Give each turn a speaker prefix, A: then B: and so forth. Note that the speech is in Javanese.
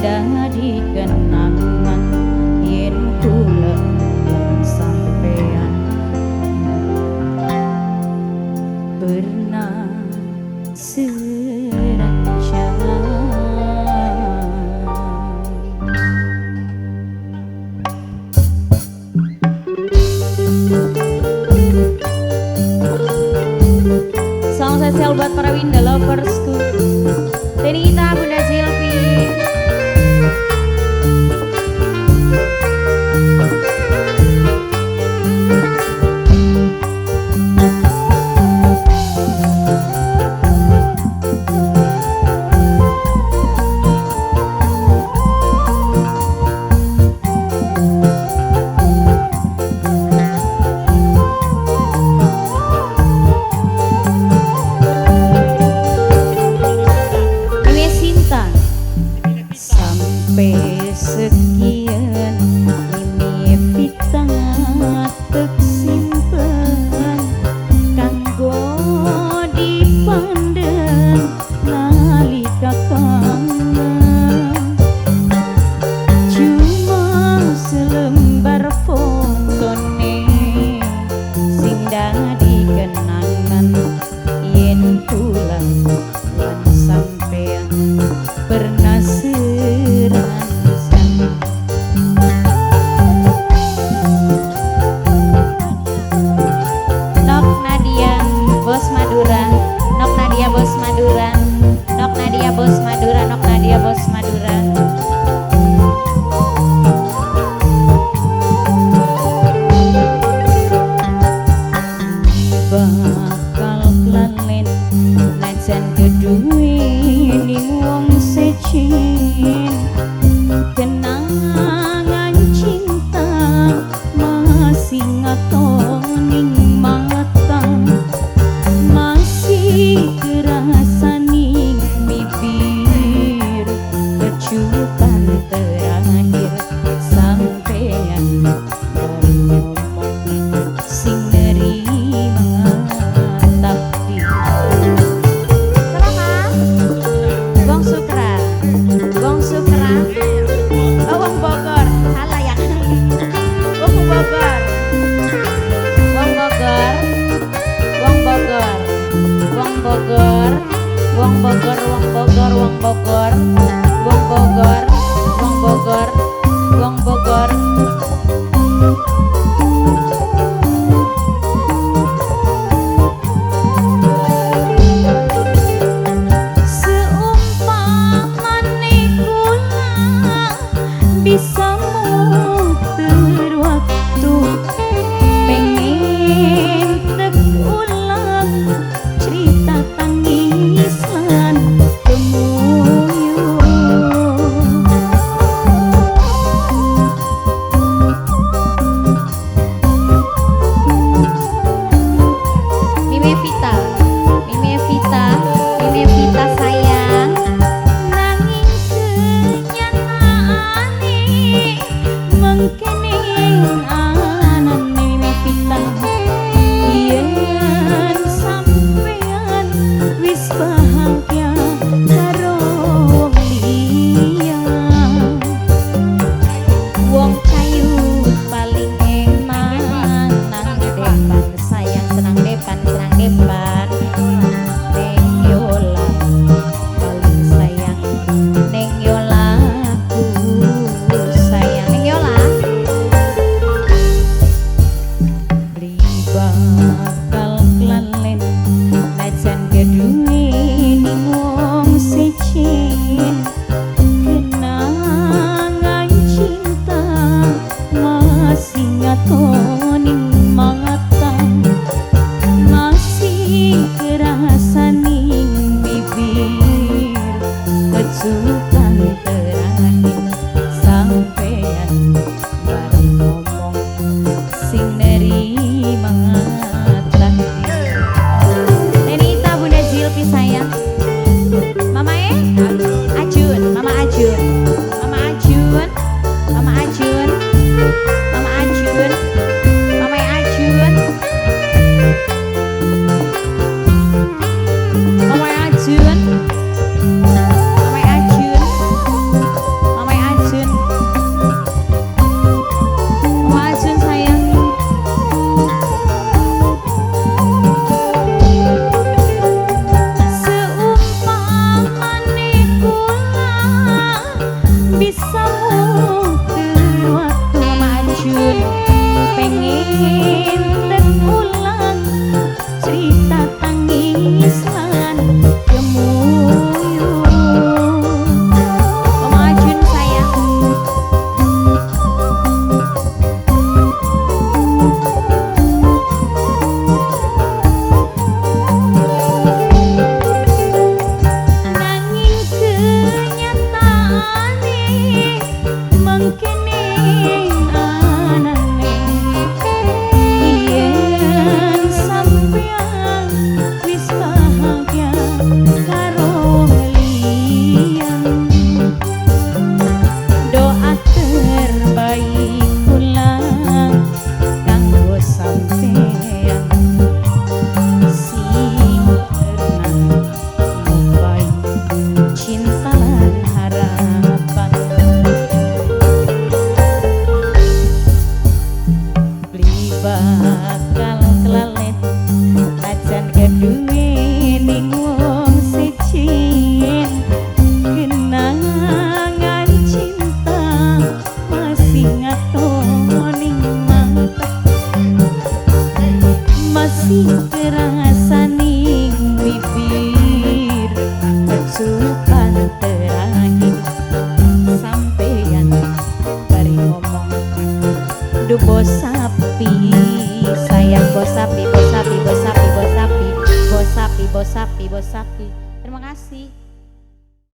A: dadi kenangan yen kula sampean pernah seranjang. Salam spesial buat para Winda loversku. Tenita, Bunda Silvi. Sampai sekian ini Vita tek simpen kanggo dipandeng nalika kangen, cuma selembar fotone sing dadi kenangan yen kula lan sampean pernah seranjang. Nok Nadia Bos Madura, Nok Nadia Bos Madura, Nok Nadia Bos Madura, Nok Nadia Bos Madura. Bakal klalen najan keduwe ning wong secin, kenangan cinta masih ngatoning mata, masih kerasa ning bibir, kecutan terakhir sampean ngomong sing nerima takdir. Wong Sukra, Wong Sukra, oh Wong Bogor, salah ya. Wong Bogor, Wong Bogor, Wong Bogor, Wong Bogor, Wong Bogor, Wong Bogor, Wong Bogor, Wong Bogor, Wong Bogor, Wong Bogor. Seumpamane kula bisa muter waktu, pengen tek ulang cerita tangis lan gemuyu. Mimi Vita, Mimi Vita, Mimi Vita sayang, nanging kenyataane mengkene anane Mimi Vita, yen sampean wis bahagia karo wong liya. Wong cayut paling eman nang depan sayang, senang depan, senang depan. Neng Yola paling sayang, Neng Yola ku sayang, Neng Yola. Beli bakal klalen najan keduwe ning wong secin, kenangan cinta masih ngatoning mata, masih kerasa ning bibir, kecutan terakhir sampean bareng ngomong sing nerima takdir. Nenita, Bunda Jilpi sayang, Mama Ajun, Mama Ajun, Mama Ajun, Mama Ajun, Mama Ajun, Mama Ajun, Mama Ajun, Mama Ajun. Dudu bos sapi. Sayang bos sapi, bos sapi, bos sapi, bos sapi, bos sapi, bos sapi, bos sapi. Terima kasih.